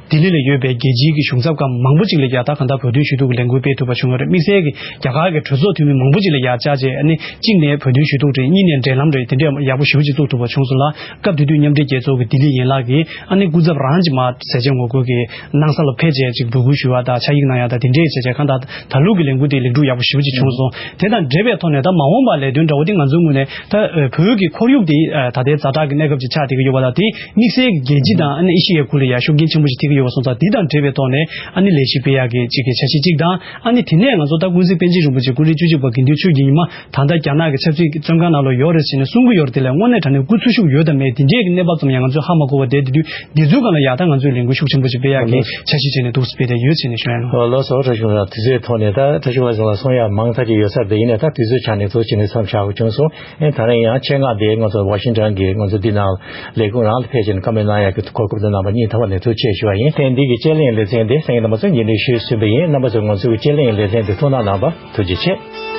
ལྡི་ལི་ལ་ཡོད་པའི་རྒྱལ་སྤྱིའི་གི་གཞུང་ཚབ་ཁག་མང་པོ་ཅིག་ལ་ཡ་ད་ག་ད་བོད་དོན་ཞུ་གཏུག་གི་ལས་འགུལ་སྤེལ་ཐུབ་པ་བྱུང་ཡོད་རེད། དམིགས་བསལ་གྱི་རྒྱ་གར་གྱི་གྲོས་ཚོགས་འཐུས་མི་མང་པོ་ཅིག་ལ་ཡ་བཅར་བྱས་ཨ་ནི་གཅིག་ནས་བོད་དོན་ཞུ་གཏུག་རེད། གཉིས་ནས་འབྲེལ་ལམ་རེད། དེ་འདྲ་ཡག་པོ་ཞེ་པོ་ཅིག་བཙུགས་ཐུབ་པ་བྱུང་སོང་ལ། སྐབས་དེ་དུས་མཉམ་འབྲེལ་རྒྱལ་ཚོགས་ཀྱི་ལྡི་ལི་ཡན་ལག་གིས་ཨ་ནི་སྐུ་ཚབ་རང་གཅིག་མ་ཟས་བཅད་ངོ་རྒོལ་ གི་གནང་ས་ལ་ཕེབས་བྱས་ཅིག་འབོད་སྐུལ་ཞུ་བ་དང་ཕྱག་ཡིག་གནང་ཡ་དང་དེ་འདྲས་བྱས་བྱས་གང་ལྟར་ད་ལོ་གི་ལས་འགུལ་དེ་ལེགས་གྲུབ་ཡག་པོ་ཞེ་པོ་ཅིག་བྱུང་སོང་། དེ་དང་འབྲེལ་བའི་ཐོག་ནས་ད་མ་འོངས་པ་ལས་དོན་འདྲ་བོ་དེ་ང་ཚོའི་ངོས་ནས་ད་བོད་ཀྱི་ཁོར་ཡུག་དེ་ད་ལྟའི་ཛ་དྲག་གི་གནས་སྐབས་ཅིག་ཆགས་བསྡད་ཀྱི་ཡོད་པ་དང་དེ་དམིགས་བསལ་གྱི་རྒྱལ་སྤྱི་དང་ཨ་ནི་ཨེ་ཤི་ཡའི་ཁུལ་ལ་ཡ་ཤུགས་རྐྱེན་ཆེན་པོ་ཞིག་ཐེབས་ཀྱི་ཡོད་པ་སོང་ཙང་དེ་དང་འབྲེལ་བའི་ཐོག་ནས་ཨ་ནི་ལས་གཞི་སྤེལ་ཡག་གི་ཅིག་གི་འཆར་གཞི་གཅིག་དང་། ཨ་ནི་དེ་ནས་ང་ཚོ་ད་ཀུན་གཟིགས་པཎ་ཆེན་རིན་པོ་ཆེ་སྐུ་ཕྲེང་བཅུ་གཅིག་པ་དགེ་འདུན་ཆོས་ཀྱི་ཉི་མ་ད་ལྟ་རྒྱ་ནག་གི་ཆབ་སྲིད་བཙོན་ཁང་ནང་ལ་ཡོད་རེད་ཟེར་ནས་གསུང་གི་ཡོད་རེད། དེ་ལས་དངོས་གནས་དྲང་གནས་སྐུ་འཚོ་བཞུགས་ཡོད་དམ་མེད་དེ་འདྲས་ཀྱི་གནས་བབ་ཙམ་ཡང་ང་ཚོས་ཧ་མ་གོ་བ་དེ་དེ་དུས་འདི་ཚོའི་སྒང་ལ་ཡ་ད་ང་ཚོས་ལས་འགུལ་ཤུགས་ཆེན་པོ་ཞིག་སྤེལ་ཡག་གི་འཆར་གཞི་བྱས་ནས་འདུག་སྤེལ་བསྡད་ཡོད་ཟེར་ནས་ཞུ་ཡ་ཡིན། ལགས་སོ། བཀྲ་ཤིས་ལགས། དུས་ཚོད་ཐོག་ནས་ད་བཀྲ་ཤིས་ལགས་ཚང་ལ་གསུང་ཡ་མང་ཐག་ཅིག་ཡོད་ས་རེད། ཡིན་ནའི་ད་དུས་ཚོད་ཆ་ནས་ཚོ་བྱས་ནས་མཚམས་བཞག་དགོས་བྱུང་སོང་། ཨེ་ད་རིང་ཡང་ཆེད་མངགས་དེ་ང་ཚོ་ཝ་ཤིང་ཊོན་གྱི་ང་ཚོ་འདི་ནང་ལས་ཁུངས་རང་ལ་ཕེབས་བྱས་ནས་བཀའ་མོལ་གནང་ཡག་གི་གོ་སྐབས་དེ་གནང་བ་སྙིང་ཐག་པ་ནས་ཐུགས་རྗེ་ཆེ་ཞུ་བ་ཡིན། ཐེངས་འདི་གི་དཔྱད་གླེང་ལེ་ཚན་དེ་སེང་གེ་རྣམ་པ་ཚོས་རྒྱུན་འཁྱོངས་ཞུས་ཟིན་པ་ཡིན། རྣམ་པ་ཚོས་ང་ཚོའི་དཔྱད་གླེང་ལེ་ཚན་དེ་ཐུགས་སྣང་གནང་བར་ཐུགས་རྗེ་ཆེ།